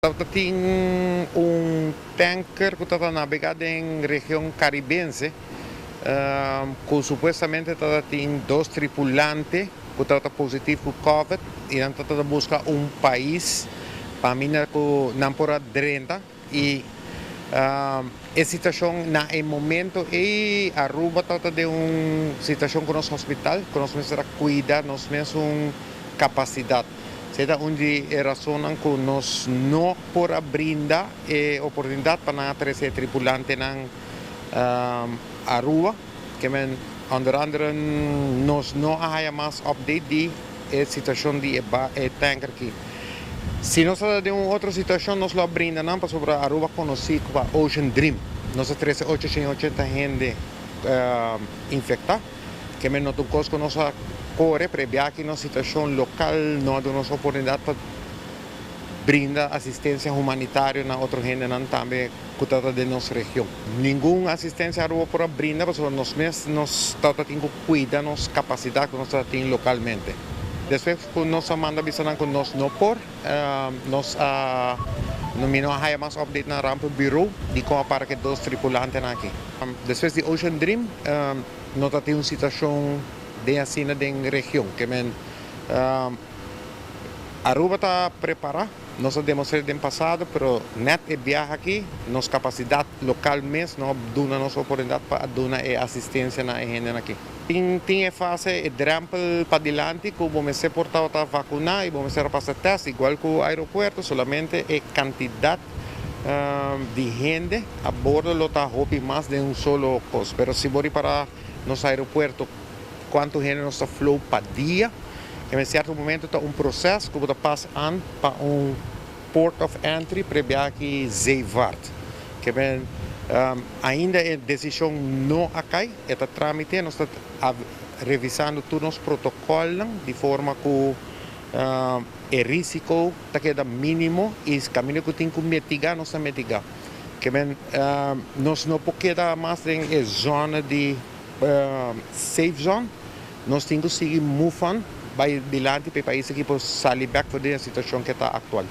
Tin un tanker ku tabata nabegá den region karibense, ku supuestamente tin dos tripulante ku tabata positivo ku COVID i nan tabata buska un pais pa ku nan por a drenta i e situashon na e momento ei Aruba tabata den un situashon ku nos hospital, ku nos mester kuida nos mesun kapasidat. Esei ta un di e rasonnan ku nos no por a brinda e oportunidat pa nan trese tripulantenan Aruba, ke men onder andere nos no a haya mas update di e situashon di e tanker aki. Si nos ta den un otro situashon, nos lo brinda nan, pasobra Aruba konosí komo Ocean Dream. Nos a trese 880 hende infektá, ke men no ta un kos ku nos a kore, pero aki nos situashon lokal no a duna nos oportunidat pa brinda asistensia humanitario na otro hendenan tambe ku ta den nos region. Ningun asistensia Aruba por a brinda, pasobra nos mes nos tin ku kuida nos kapasidat ku nos tin lokalmente. Despues ku nos a manda bisa ku nos no por, nos no mi no a haya mas update na rampenbureau di kon para ku dos tripulantenan aki. Despues di Ocean Dream, no tin un situashon di asina den region, ke men Aruba ta prepará, nos a demostrá den pasado, pero net e biaha aki, nos kapasidat lokal mes no a duna nos oportunidat pa duna e asistensia na hende aki. Tin e fase, e drempel pa dilanti, ku bo mester por ta vakuná i bo mester pasa test, igual ku aeropuerto, solamente e kantidat di hende a bordo lo ta hopi mas di un solo kos. Pero si bo para nos aeropuerto, kuantu hende nos ta flow pa dia, na sierto momento ta un proseso ku ta pasa pa un port of entry pa aki zeevaart. Ke men ainda e desishon no a kai, ta trámite, nos ta revisando tur nos protokòlnan di forma ku e rísiko ta keda mínimo i kaminda ku tin ku mitigá, nos ta mitigá. Ke men nos no por keda mas den e zona di safe zone, nos tin ku sigui move on, bai dilanti pa e pais aki por sali bèk for di e situashon ku ta aktual.